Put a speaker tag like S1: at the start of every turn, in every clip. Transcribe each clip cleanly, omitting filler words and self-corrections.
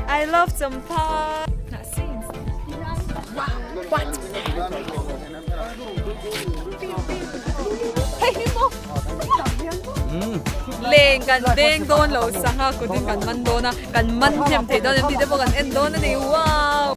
S1: I love Champhai. What? Hei hi maw? Leng kan deng dawn lo sangha kutin kan man dawn a, kan man hnem thei dawn em tih te pawh kan en dawn a ni. Wow!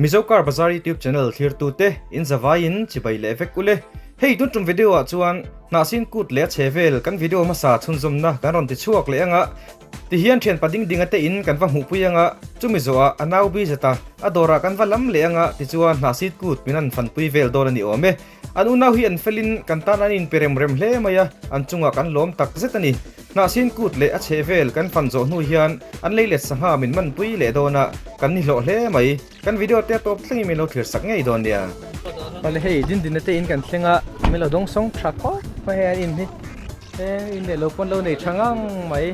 S2: Mizo Car Bazar YouTube channel thlirtute in zavaiin chibai leh vek ule. Hei tun tum video ah chuan Hnahsin kut leh a chhe vel kan video hmasa chhunzawmna kan rawn ti chhuak leh anga tihian thianpa ding dinga te in kan va hmuhpui anga chumi zawhah a nau bi zeta a dawrah kan va lam leh anga tichuan Hnahsin kut min han fanpui vel dawn a ni awm e. An unau hi an felin kan tan an inpe rem rem hle mai a, an chungah kan lawm tak zet a ni. Hnahsin kut leh a chheh vel kan fan zawh hnu hian an lei let sangha min manpui leh dawn a, kan ni hlawh hle mai. Kan video te a tawp thlengin min lo thlir sak ngei dawn nia.
S3: Pale hei dindina te in kan thleng a, min lo dawng sawng tha khawp mai hei an in hi, he in leh lo pawn lo nei tha ngang mai.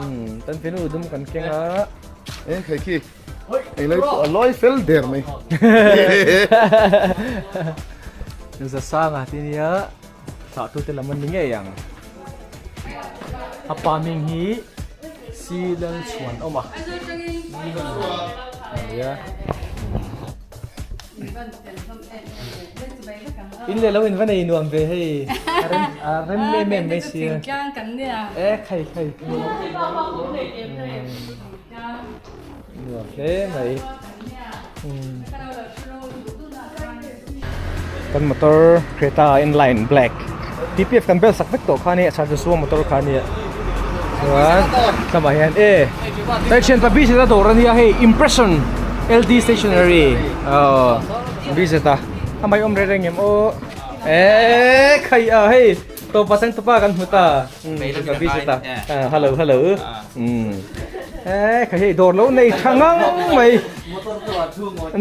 S3: Umm tan fenu dum kan keng a.
S4: Eng thei khi. Eng lai pawh a lawi fel der mai.
S3: Zasanga ti nia thlah tu te lam an ni ngei ang. A pa hming hi Si Lalchhuan awm a. Nia. In leh lo in va nei nuam ve hei. A rem a rem em em mai sia. E khai khai. Nuam hle mai.
S2: Kan motor Creta inline black PPF kan bel sak vek tawh kha ania charger suam motor kha ania chuan tlamah hian e hei thianpa B zeta dawr ania hei impression LD stationery aw B zeta a mai awm reng reng em aw e khai a hei tawpa changtupa kan hmu ta B zeta hello hello umm e kha hei dawr lo nei tha ngang mai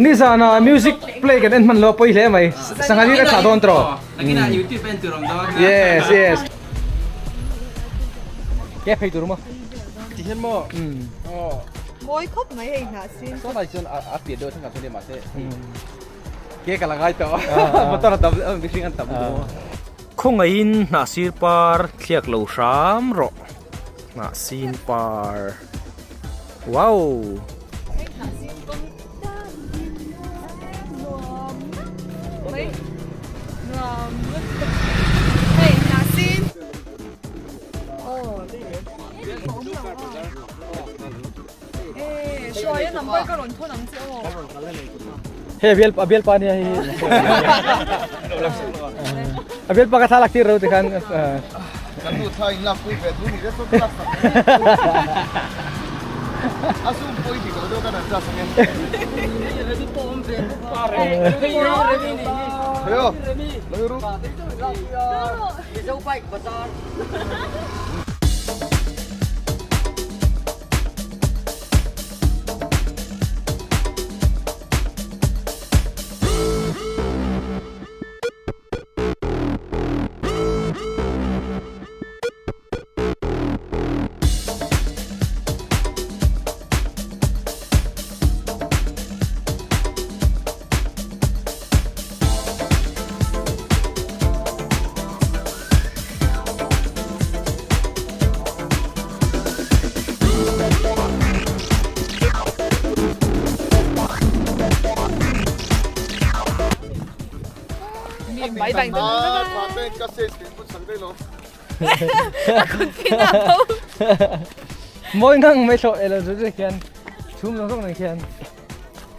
S2: nizana music play kan en hman lo pawi hle mai sangha hi ka thlah dawn tawh yes yes ke phei tur maw
S3: ti hian maw
S1: aw mawi khawp mai hei hnah sin
S3: saw lai chuan a pian deuh thangah chuan mahse ke ka la ngai tawh motor a tam mihring an tam lutuk
S2: Khawngaihin hnah sir par thliak lo hram rawh hnah sin par wow.
S3: Hei a bial a bialpa ania hei a bialpa ka thlalak tir ro tikhan
S4: Kan nu thla in lak pui ve tu ni te sawn lak sak a sum pawh i ti lo deuh kan an class ange. Heyo lo ru.
S5: Mizo bike bazar.
S1: Bảy bàn
S3: Mawi ngang mai thlawh elo chu khian chhum zawng zawng nen khian.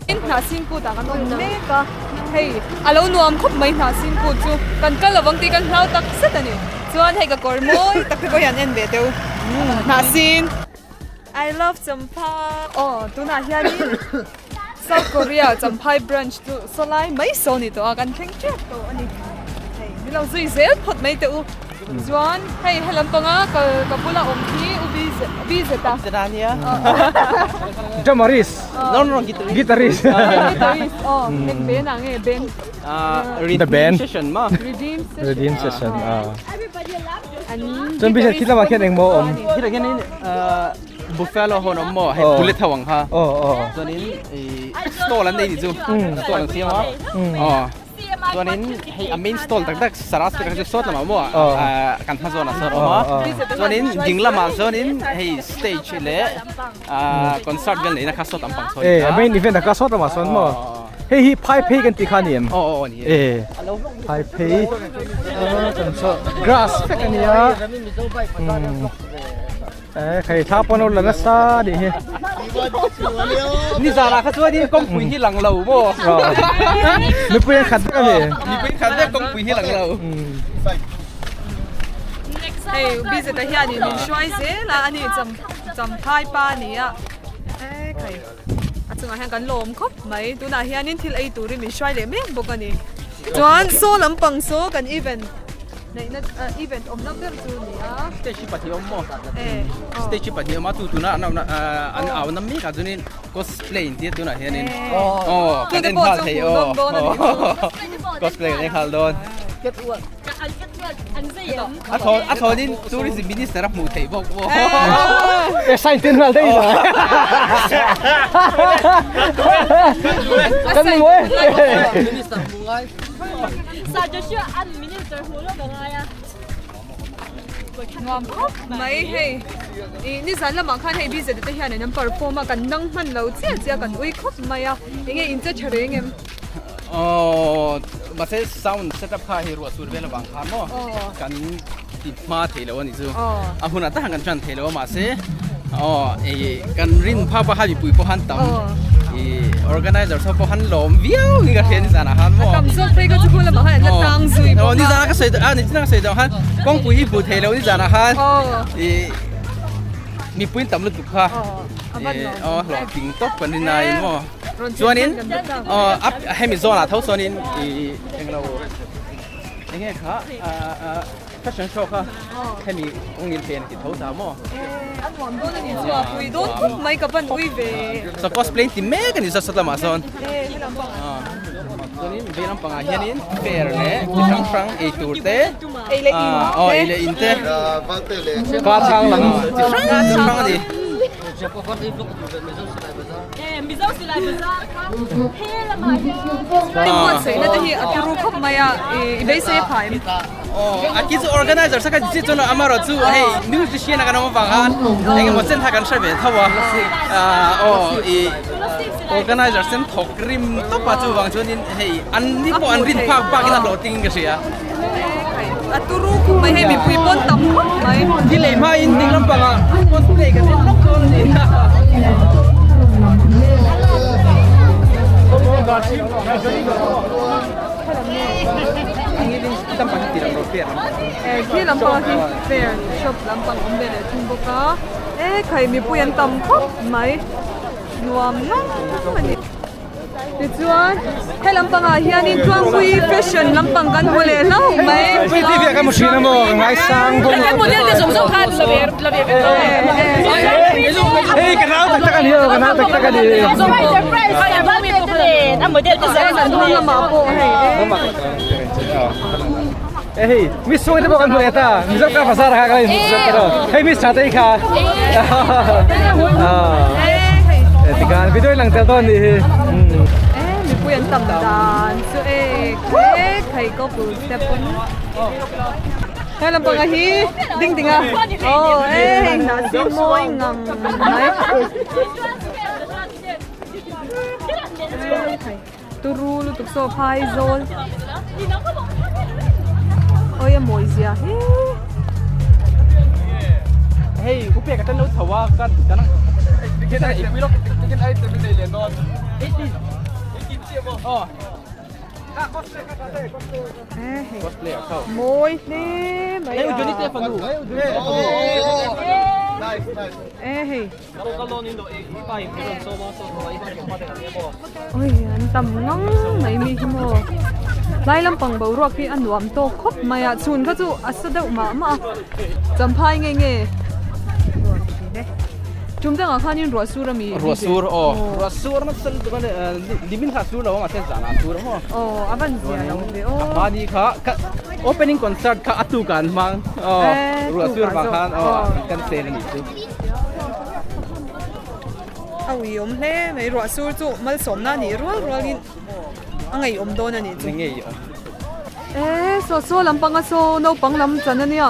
S1: In hnah sin kut ah kan awm mek a, hei a lo nuam khawp mai hnah sin kut chu kan kal lovang tih kan hlau tak zet a ni. Chuan hei ka kawr mawi tak te pawh hi an en ve teu hnah sin. I love Champhai aw tunah hianin South Korea Champhai branch chu sawlai mai saw ni tawh a kan thleng tep tawh a ni. Hei min lo zui zel phawt mai teh u. Chuan hei helam panga kal ka bula awm khi U B Zeta.
S5: Zeta ania.
S3: Drummerist.
S5: No no guitarist.
S3: Guitarist.
S1: Guitarist aw eng band ah nge band.
S3: The band.
S5: Session ma.
S1: Redeem session.
S3: Redeem session ah. Chuan B Zeta khi lamah khian engmaw awm.
S5: Khitah khian in buffalo ho an awm maw hei bullet ho ang kha.
S3: Aw aw.
S5: Chuanin stall an nei ni chu. Stall an siam a. Aw. Chuanin hei a main stall tak tak Saras te kha chu sawt lamah maw kan hma zawnah sawn a awm a. Chuanin ding lamah sawnin hei stage leh concert vel neihna kha sawt lampang sawn a ni a.
S3: A main event a kha sawt lamah sawn maw? Hei hi phai phei kan tih kha a ni em?
S5: Aw aw a ni
S3: e. Phai phei grass vek a ni a. Eh, khai thla pawn lo la nasa nih hi.
S5: Ni zara kha chuan in kawngpui hi lang lo maw?
S3: Mipui an khat vek a ni.
S5: Mipui an khat vek kawngpui hi lang lo.
S1: Hei BZ-a hianin min hruai zel a, ani cham champhai pa a ni a. Eh khai a chungah hian kan lawm khawp mai. Tunah hianin thil ei turin min hruai leh mek bawk a ni. Chuan saw lampang saw kan event. Neihna event awmna ber chu ni a.
S5: Stage hi pahnih awm maw? Stage hi pahnih awm a tu tuna an auna an auna mek ah chuanin cosplay in tia tunah hianin aw kan en nghal thei aw cosplay kan en nghal dawn a thawn a thawnin tourism minister a hmuh theih bawk maw
S3: e sign tin nghal daih la kan hmu e
S1: Nuam khawp mai hei ih nizan lamah khan hei BZ te hian an perform a kan nang hman lo chiah chiah kan ui khawp mai a enge in che tha reng em?
S5: Aww mahse sound setup kha hei ruah sur vel avang khan maw kan ti hma thei lo a nih chu a hunah tak han kan tan thei lo a mahse aw ih kan rin phak pawh khan mipui pawh khan tam. I organizer ho pawh han lawm viau ni ka hria nizan ah khan maw.
S1: A tam zawk phei kha chu khu lamah khan an la tang zui bawk a.
S5: Nizan ah ka sawi a nizan ah ka sawi tawh khan kawngpui hi hmuh theih loh nizan ah khan i mipui tam lutuk kha aw hlawhtling tawp kan rin aiin maw. Chuanin aw hemi zawn ah tho chuanin i englo enge kha Fashion show kha hemi kawngin pen ti tho ta maw?
S1: A nuam dawn a ni chu a pui dawn khawp mai ka ban ui ve.
S5: So cosplay ti mek a ni zawt lamah sawn.
S1: E he lam pangah.
S5: Chuanin vei lam pangah hianin fair leh chi hrang hrang ei tur te.
S1: Ei leh in te.
S5: Aw ei leh in te.
S3: Ka chhang lam.
S5: Chi hrang hrang a ni.
S1: Buatsaihna te hi a turu khawp mai a i beisei a phah em?
S5: Aw a ki chu organizer sa kha chi chuan amarawh chu hei musician a kan awm avang khan engemaw chen kha kan hre ve tho a aw i organizer sen thawk rim tawp a chuvang chuanin hei an ni pawh an rin phak bakin a hlawhtling in ka hria.
S1: A turu khawp mai hei mipui pawn tam khawp mai.
S5: Thil lei hmain ding lampangah cosplay kan en lawk dawn a ni.
S1: Khi lampang hi fair shop lampang awm ve leh thung bawk a e khai mipui an tam khawp mai nuam ngang a ni. Tichuan he lampangah hianin Tluangpui fashion lampang kan hmu leh hlauh mai. Lamah pawh hei
S3: e hei mi suai te pawh kan hmu leh ta Mizo car bazar ah kha kan inhmu zawk ta hei mi tha te hi kha tikhan video in lang tel dawn nih hi
S1: mipui an tam dan chu e khai ko pul te pawn he lampanga hi ding ding a aw e hei hnah sin mawi ngang mai Turu lutuk saw phai zawl oi a mawi zia he.
S5: Hei upe ka tan lo tho a ka kan ticket ai pui lok
S4: ticket ai te nei le don 18
S5: oh cosplay a khau
S1: mawi hle mai
S5: a Johnny te fanu
S4: nice nice
S1: e hei Oi an tam ngang mai mi hi maw lai lampang boruak hi a nuam tawk khawp mai a chhun kha chu a sa deuh mah mah a champhai nge nge tum dangah khanin ruah sur a mi
S5: ruah sur aw ruah sur nasa lutuk a nimin kha a sur lo a mahse zanah a sur a maw
S1: aw a van zia lo ve aw
S5: a hmani kha opening concert kha a tukah an hmang aw ruah sur vang khan aw an cancel a nih chu.
S1: A ui awm hle mai ruah sur chu malsawmna a nih rual rualin a ngeiawm dawn a nih chu. saw saw lampanga saw naupang lam chan a nia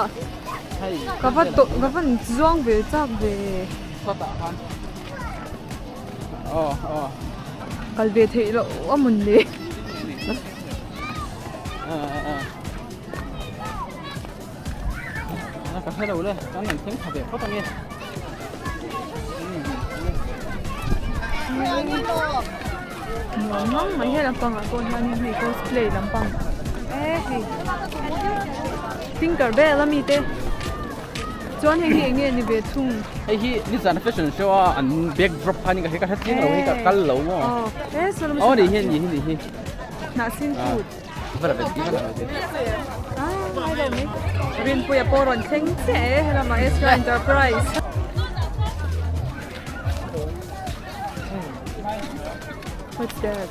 S1: ka va tawh ka van zuang ve chak ve. Kal ve theih loh a mawn le.
S5: Ka hre lo le kan an thleng tha ve phawt ange.
S1: Nuam mang mai he lampang ah pawh hianin hei cosplay lampang e hei Tinker Bell ami te chuan hei hi eng nge ni ve thung.
S5: Hei hi nizan fashion show a an backdrop kha ni ka hre ka hre chiang lo hei ka kal lo maw. Aw ni hi ni hi ni hi.
S1: Hnahsin kut. Rinpuia pawh rawn thleng chiah e helamah Ezra Enterprise. What's that?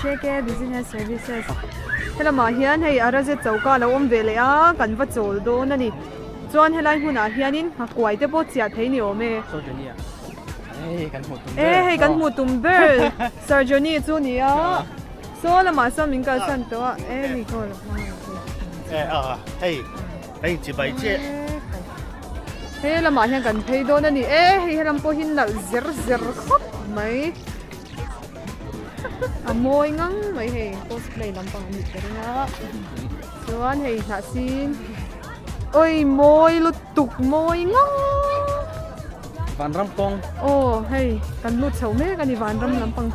S1: JK Business Services helamah hian hei Arazet choka a lo awm ve leh a kan va chawl dawn a ni chuan helai hmunah hianin nghakuai te pawh chiah thei ni awm e e hei kan hmuh tum ber Sir Johnny chu a ni a saw lamah sawn min kalsan tawh a e ni khaw lo hmang
S6: hei hei chibai chiah
S1: he lamah hian kan phei dawn a ni e hei helam pawh hi nalh zer zer khawp mai. A mawi ngang mai hei cosplay lampang a nih ka ring a chuan hei hnah sin oi mawi lutuk mawi ngang
S5: Vanram kawng
S1: aw hei kan lut chho mek a ni vanram lampang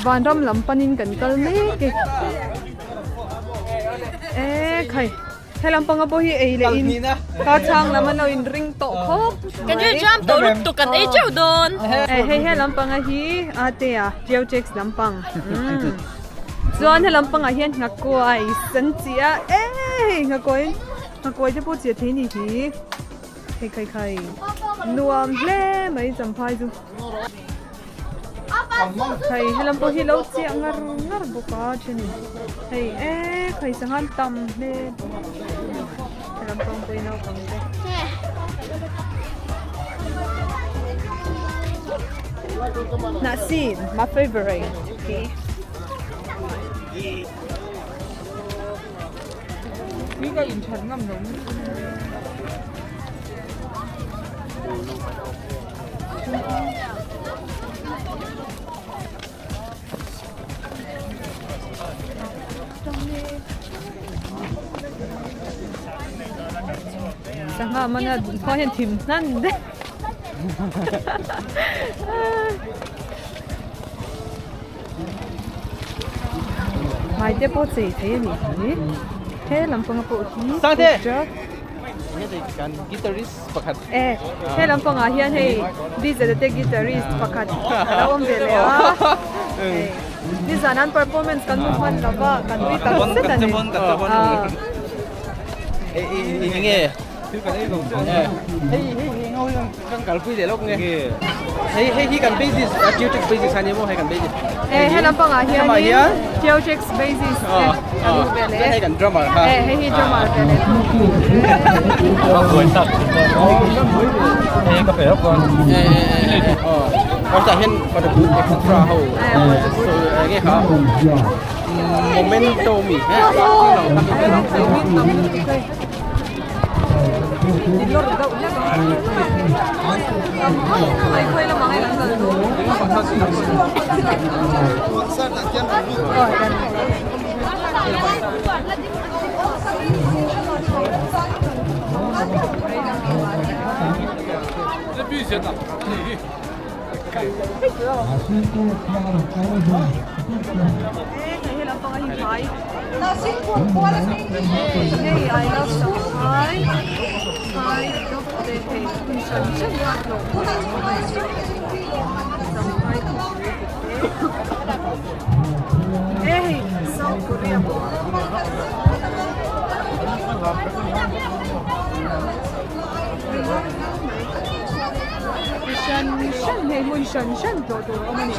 S1: vanram lam panin kan kal mek e e khai. He lampanga pawh hi ei leh in ka chhang lam an lo in ring tawh khawp
S7: Kan ri jam tawh lutuk kan ei teuh dawn.
S1: Hei he lampanga hi a te a Geochex lampang. Chuan he lampangah hian nghakuai san chi a e hei nghakuai nghakuai te pawh chiah thei ni hi. Hei khai khai nuam hle mai champhai chu. Hei helam pawh hi lo chiah ngar ngar bawk a thenin hei e khai sanghan tam hle helam pang pawh hi naupang te Hnahsin my favorite okay Tui ka inthat ngam lo Sangha mana khua hian thim hnan daih. Hmai te pawh chei thei a nih hi. He lampanga pawh hi food truck.
S5: Kan guitarist pakhat.
S1: E he lampangah hian hei DJ te guitarist pakhat a lo awm ve leh a. Hei nizan an performance kan hmu hman lo va kan nui tak zet a ni.
S5: Enge thil kan ei lo hei hei hei ngau hian kan kalpui leh lawk nge hei hei hi kan basis Geochex basis a ni maw hei kan basis
S1: e he lampangah hianin Geochex basis te kan hmu ve leh
S5: hei kan drummer kha
S1: e hei hi drummer ve leh
S3: hei ka pe hawk dawn
S5: aw tah hian for the good etc ho so enge kha momento mi he
S1: Hran hran hei hmun hran hran tlawh tur a awm a ni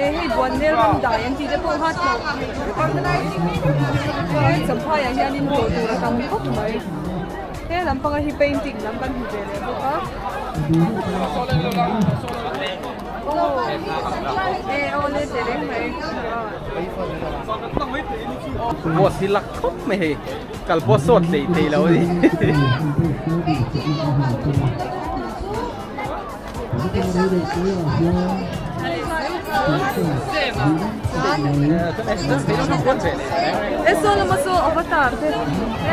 S1: e hei buannel ram dai an tih te pawh kha tlawh he champhai ah hianin tlawh tur a tam khawp mai. He lampanga hi painting lam kan hmu ve leh bawk a. Aw e aw le teh reng mai.
S5: Boss hi lak khawp mai hei kal pawh sawt hlei thei lo a ni.
S1: E saw lama saw avatar te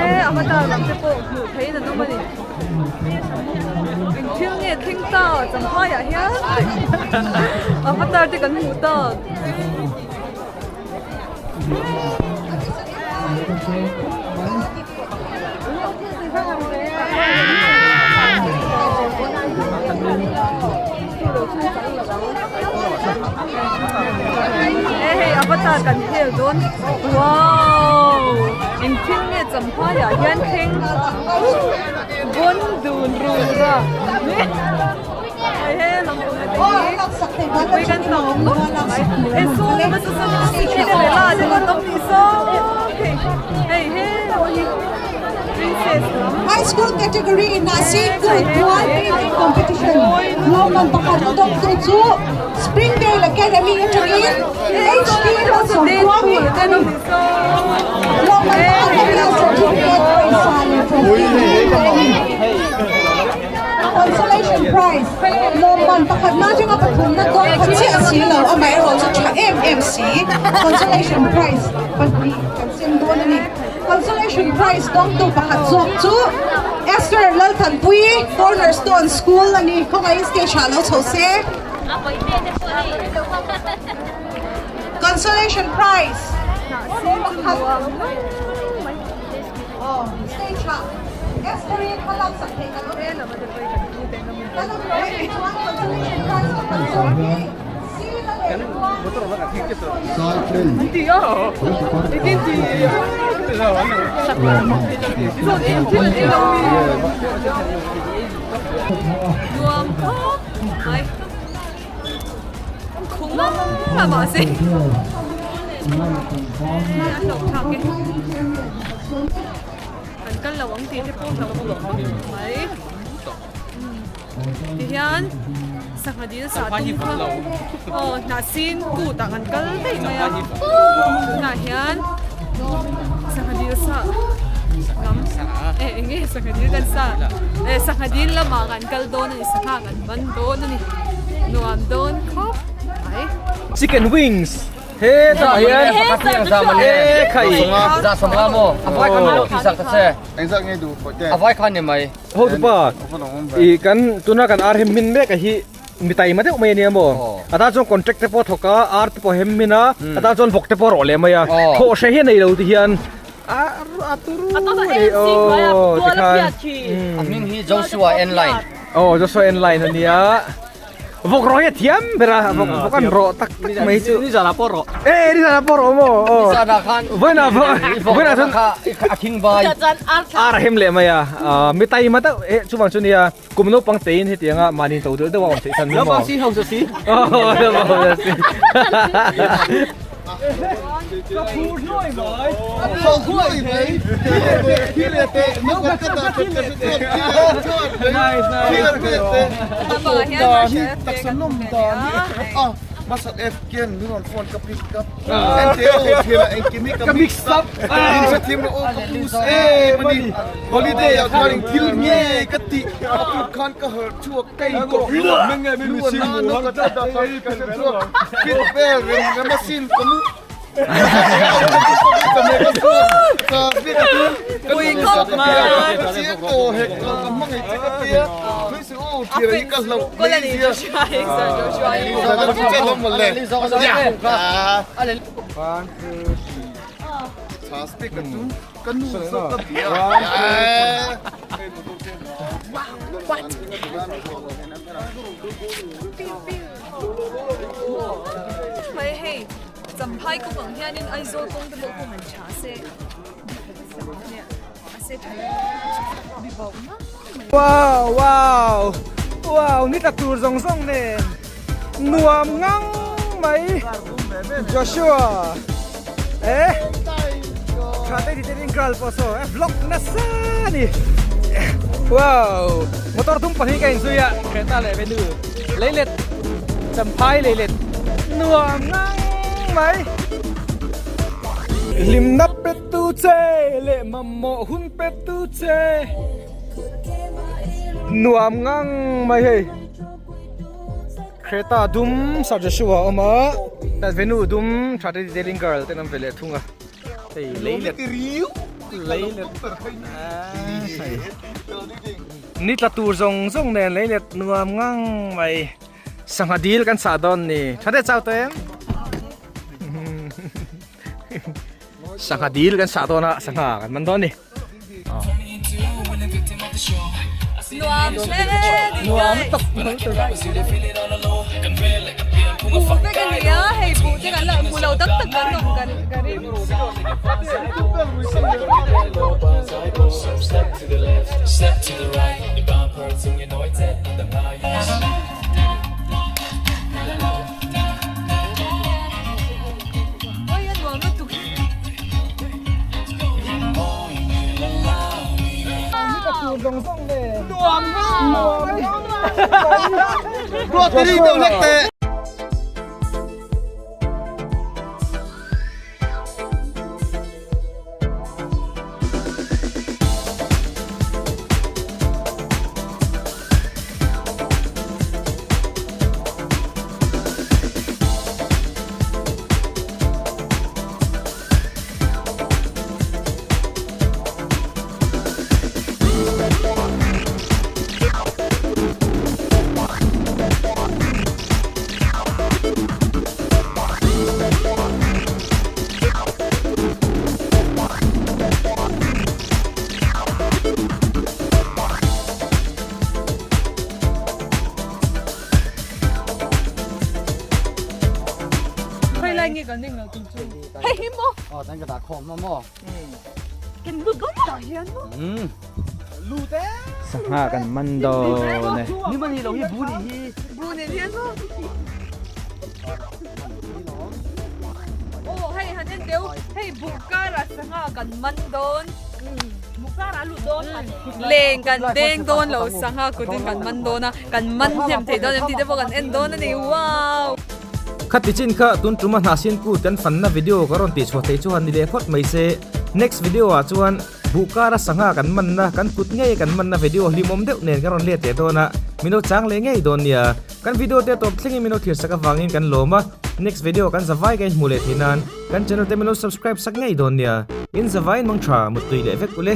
S1: e avatar lam te pawh hmuh theihin an awm a ni. Eng thil nge thleng ta champhai ah hian avatar te kan hmuh tak. Hei avatar kan khel dawn wow eng thil nge champhai ah hian thleng bawn dun run ra hei he lam awm te hi mipui kan tam khawp mai hei saw lama saw saw Cinderella te kan awm tih saw hei hei he lam hi princess lam
S8: High School category in Nasi Kut Mual Painting Competition lawmman pakhat a dawk tu chu Springdale Academy atangin HT Malsawmtluangi a ni. Lawmman pakhat a nia certificate pawisa leh trophy a ni. Consolation Prize, Lawmman pakhatna atanga pathumna dawng kha chiah si lo, amaherawhchu tha em em si. Consolation Prize pahnih kan sem dawn a ni. Consolation Prize dawngtu pakhat zawk chu Esther Lalthanpuii, Cornerstone School a ni. Khawngaihin stage ah lo chho se. Consolation Prize pakhat stage ah Esther-i kha laksak theih kan awm em? Kan awm lo anih chuan Consolation Prize pakhat zawk hi Sila leh
S1: Kan kal lo ang tih te pawh hlauh awm khawp mai. Tihian sangha dil sah tum kha aw hnahsin kut ah kan kal daih mai a tunah hian sangha dil sah lam eh eng nge sangha dil kan sah eh sangha dil lamah kan kal dawn a ni sangha kan man dawn a ni nuam dawn khawp mai.
S3: Chicken wings Hetah hian he khai
S9: za sawmnga maw a vai khan lo tihsak ta che
S4: Engzat nge duh pawh te
S9: a vai khan ni mai
S3: Ho tupa i kan tuna kan ar hem min mek a hi mi taima deuh mai ania maw a tan chuan contract te pawh thawk a ar te pawh hem min a a tan chuan vawk te pawh rawh leh mai a thawh hre hi a nei lo ti hian a a turu a ni aw tikhan
S9: a hming hi Joshua Enline
S3: aw Joshua Enline ania. Vawk rawh hi a thiam ber a, vawk vawk an rawh tak tak mai chu.
S5: Ni zan ah pawh rawh.
S3: Eh, ni zan ah pawh rawh maw?
S9: Ni zan ah khan.
S3: Vawiin ah vawiin ah chuan
S9: kha a khing vai.
S3: Ar a hem leh mai a, mi taima deuh eh chuvang chu nia kum naupang tein hetianga mahni to deuh deuh a awm theih chhan hi maw?
S5: Naupang si hausa si.
S3: Aw, naupang hausa si.
S1: Mai hei Champhai kawng ang hianin Aizawl kawng te pawh kawng an tha se a se tha mi bauh ngang mai.
S3: Wow wow wow ni tla tur zawng zawng nen nuam ngang mai Joshua eh tha te ti te in kal pawh saw eh vlog nasa a ni. Wow! Motor dum pahnih ka inzui a, Creta leh Venue. Leilet, Champhai leilet nuam ngang mai. Hlimna pe tu che leh mamawh hun pe tu che nuam ngang mai hei. Creta dum Sir Joshua a awm a, Venue dum Thate Detailing Girl te an awm ve leh thung a. Hei leilet leilet ni tla tur zawng zawng nen leilet nuam ngang mai sangha dil kan sah dawn ni tha deuh chau tawh em sangha dil kan sah dawn a sangha kan man dawn ni.
S1: Nuam hle nuam tak buh vek a ni a hei buh te kan la hmu lo tak tak kan awm kan ka ring. Oi a nuam lutuk. Khawilai nge kan ning lo tum chu. Hei hi maw?
S9: Aw tan ka dah khawm maw maw.
S1: Kan lut dawn tah hian maw?
S9: Lut e.
S5: Sangha kan man dawn e.
S9: Ni mani lo hi bu ni hi.
S1: Bu nen hian maw? Aw hei han en deuh hei buh karah sangha kan man dawn. Leng kan deng dawn lo sangha kutin kan man dawn a kan man hnem thei dawn em tih te pawh kan en dawn a ni wow.
S2: Khati chin kha tun tuma hnahsin kut kan fanna video ka rawn tihchhuah theih chu han ni leh phawt mai se. Next video ah chuan buh kara sangha kan manna kan kut ngei kan manna video hlimawm deuh nen kan rawn let leh dawn a min lo chang leh ngei dawn nia. Kan video te tawp thlengin min lo thlir sak avangin kan lawm a next video kan zavai ka inhmuh leh theih nan kan channel te min lo subscribe sak ngei dawn nia. In zavaiin mang tha muttui leh vek ule.